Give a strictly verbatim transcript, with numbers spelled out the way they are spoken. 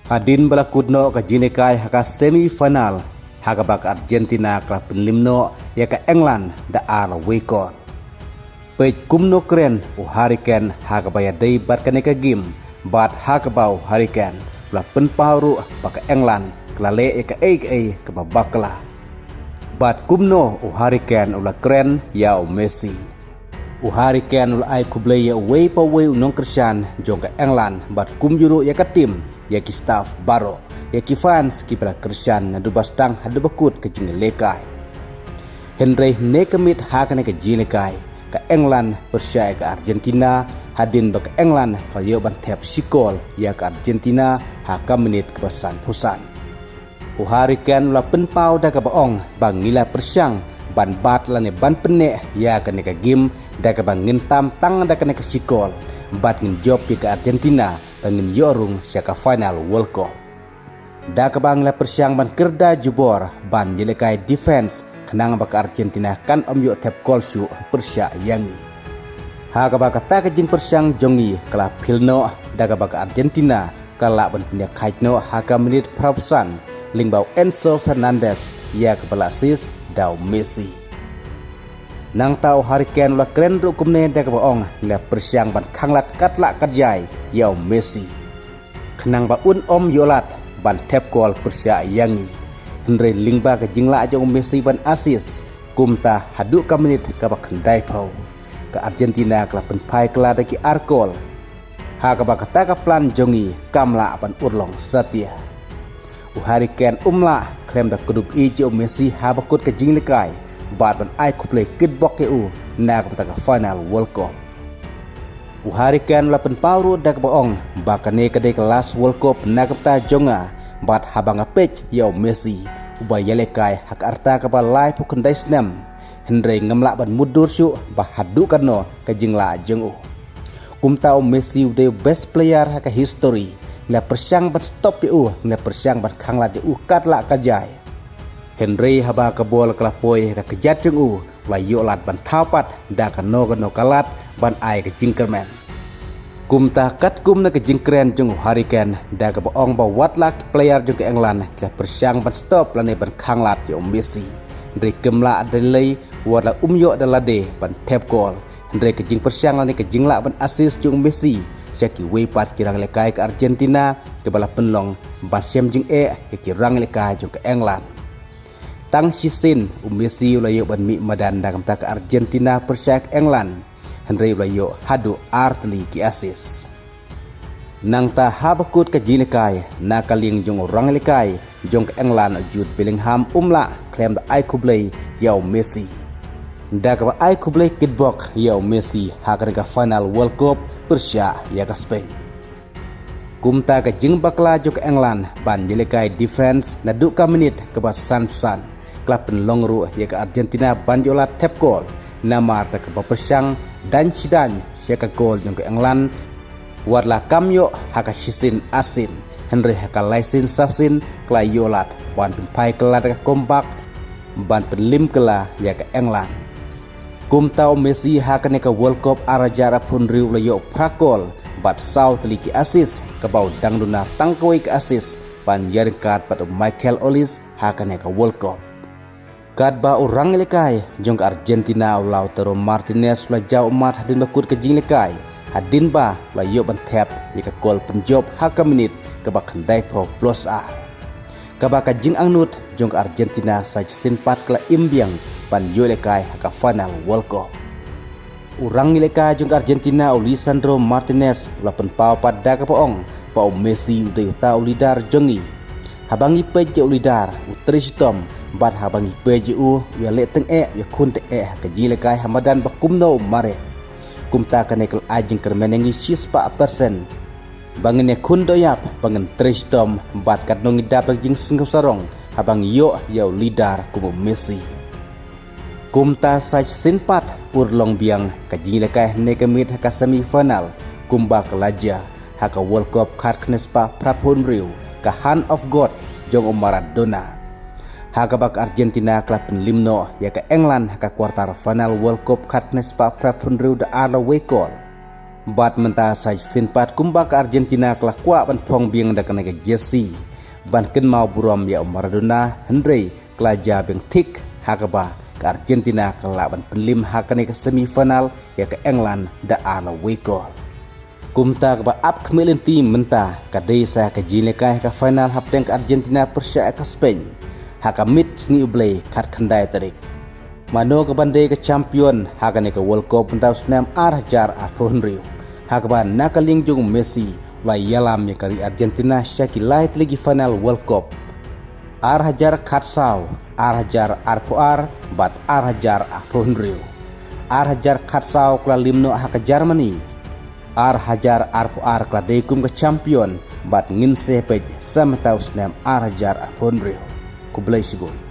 Hadien ba la kut noh ka jingïalehkai ha ka semi final, ha kaba ka Argentina ka la pynliem noh ïa ka England da ar la wei kol. Peit kumno kren u Harry Kane ha kaba ïadei bad kane ka game, bad ha kaba u Harry Kane u la pynpaw ruh ba ka England ka la leh ïa kaei kaei kaba bakla. Bad kumno u Harry Kane u la kren ïa u Messi. U Harry Kane u la ai khublei ïa uwei pa uwei u nongkyrshan jong ka England bad kumjuh ruh ïa ka team, ïa ki staff baroh, ïa ki fans kiba la kyrshan naduh ba sdang haduh ba kut ka jingïalehkai. Hynrei hynne ka miet ha kane ka jingïalehkai, ka England pyrshah ïa ka Argentina, hadien ba ka England ka la ïoh ban thep shi kol ïa ka Argentina ha ka minit kaba sanphew san. U Harry Kane u la pynpaw da kaba ong ba ngi la pyrshang ban bat lane ban pynneh ïa kane ka game da kaba ngin tam tang da kane ka shi kol, bad ngin jop ïa ka Argentina ba ngin ïoh rung sha ka final World Cup. Da kaba ngi la pyrshang ban kyrda jubor ban ïalehkai defense khnang ba ka Argentina kan ym ïoh thep kol shuh pyrshah ïa ngi. Ha kaba kata ka jingpyrshang jong ngi ka la phil noh, da kaba ka Argentina ka la lah ban pynïakhaid noh ha ka minit phra phew san, lyngba u Enzo Fernandez ïa kaba la assist da u Messi. Nangta u Harry Kane u la kren ruh kumne da kaba ong, ngi la pyrshang ban khanglad katba lah katba jai ïa u Messi, khnang ba un ym ïoh lad ban thep kol pyrshah ïa ngi. Hynrei lyngba ka jinglah jong u Messi ban assist, kumta haduh ka minit kaba khyndaiphew, ka Argentina ka la pynphai kylla da ki ar kol. Ha kaba kata ka plan jong ngi kam lah ban urlong satia. U Harry Kane um lah khlem da kdup ïeit ïa u Messi haba kut ka jingïalehkai, bad ban ai khublei kitbok ïa u na ka bynta ka final World Cup. U Harry Kane u la pynpaw ruh da kaba ong ba kane ka dei ka last World Cup na ka bynta jong nga, bad haba nga peit ïa u Messi uba ïalehkai ha ka rta kaba laiphew khyndai snem, hynrei ngam lah ban mutdur shuh ba haduh katno ka jinglah jong u. Kumta u Messi u dei u best player ha ka history. Ngi la pyrshang ban stop ïa u, ngi la pyrshang ban khanglad ïa u katba lah katba jai. Hynrei haba ka bol ka la poi ha ka kjat jong u, u la ïoh lad ban thaw pat da kano kano ka lad ban ai ka jingkyrmen. Kumta katkum na ka jingkren jong u Harry Kane da kaba ong ba wat la ki player jong ka England ki la pyrshang ban stop lane ban khanglad ïa u Messi, hynrei kim lah da lei, wat la um ïoh da lade ban thep kol. Hynrei ka jingpyrshang lane ka jinglah ban assist jong u Messi sha kiwei pat ki rangïalehkai ka Argentina, kaba la pynlong ban shem jingeh ïa ki rangïalehkai jong ka England. Tang shisien u Messi u la ïoh ban mih madan na ka bynta ka Argentina pyrshah ka England, hynrei u la ïoh haduh ar tylli ki assist. Nangta haba kut ka jingïalehkai, na ka liang jong u rangïalehkai jong ka England u Jude Bellingham um lah khlem da ai khublei ïa u Messi, da kaba ai khublei kitbok ïa u Messi ha kane ka final World Cup pyrshah ïa ka Spain. Kumta ka jingbakla jong ka England ban ïalehkai defense naduh ka minit kaba sanphew san, ka la pynlong ruh ïa ka Argentina ban ïoh lad thep kol, namar da kaba pyrshang daiñ shi daiñ sha ka kol jong ka England. Wat la kam ïoh ha ka shisien arsien, hynrei ha ka laisien sawsien ka la ïoh lad ban pynphai kylla da ka comeback ban pynliem kylla ïa ka England. Kumta u Messi ha kane ka World Cup ar hajar arphew hynriew u la ïoh phra kol bad saw tylli ki assist, kaba u dang duna tang kawei ka assist ban ïaryngkat bad u Michael Olise ha kane ka World Cup. Katba u rangïalehkai jong ka Argentina u Lautaro Martinez u la jaw ummat hadien ba kut ka jingïalehkai, hadien ba u la ïoh ban thep ïa ka kol pynjop ha ka minit kaba khyndaiphew plus ar. Kaba ka jingangnud jong ka Argentina sa shisien pat ka la im biang ban ïoh ïalehkai ha ka final World Cup. U rangïalehkai jong ka Argentina u Lisandro Martinez u la pynpaw pat da kaba ong ba u Messi u dei uta u leader jong ngi. Haba ngi peit ïa u leader u trei shitom, bad haba ngi peit ïa u u ïaleh tyngeh, u ïakhun tyngeh ha ka jingïalehkai ha madan ba kumno u mareh. Kumta kane ka la ai jingkyrmen ïa ngi shispah persen ba ngin ïakhun dohïap, ba ngin trei shitom, bad katno ngi dap ïa ka jingsngewsarong haba ngi ïoh ïa u leader kum u Messi. Kumta sa shisien pat urlong biang ka jingïalehkai hynne ka miet ha ka semi final, kumba ka la jia ha ka World Cup khatkhyndai spah phraphew hynriew, ka Hand of God jong u Maradona. Ha kaba ka Argentina ka la pynliem noh ïa ka England ha ka quarter final World Cup khatkhyndai spah phraphew hynriew da ar la wei kol. Bad mynta sa shisien pat kumba ka Argentina ka la kwah ban phong biang da kane ka jersey ban kynmaw burom ïa u Maradona, hynrei ka la jia biang thik ha kaba ka Argentina ka la lah ban pynlip ha kane ka semi final ïa ka England da ar la wei kol. Kumta kaba ap khmih lynti mynta ka dei sa ka jingïalehkai ha ka final hapdeng ka Argentina pyrshah ïa ka Spain ha ka miet sngi U Blei khatkhyndai tarik. Mano ka ban dei ka champion ha kane ka World Cup mynta u snem ar hajar arphew hynriew, ha kaba na ka liang jong u Messi u la ïalam ïa ka ri Argentina sha ki lai tylli ki final World Cup, ar hajar khatsaw, ar hajar arphew ar bad ar hajar arphew hynriew. Ar hajar khatsaw ka la lip noh ha ka Germany. Ar hajar arphew ar ka la dei kum ka champion bad ngin sa peit sa mynta u snem ar hajar arphew hynriew. Khublei shibun.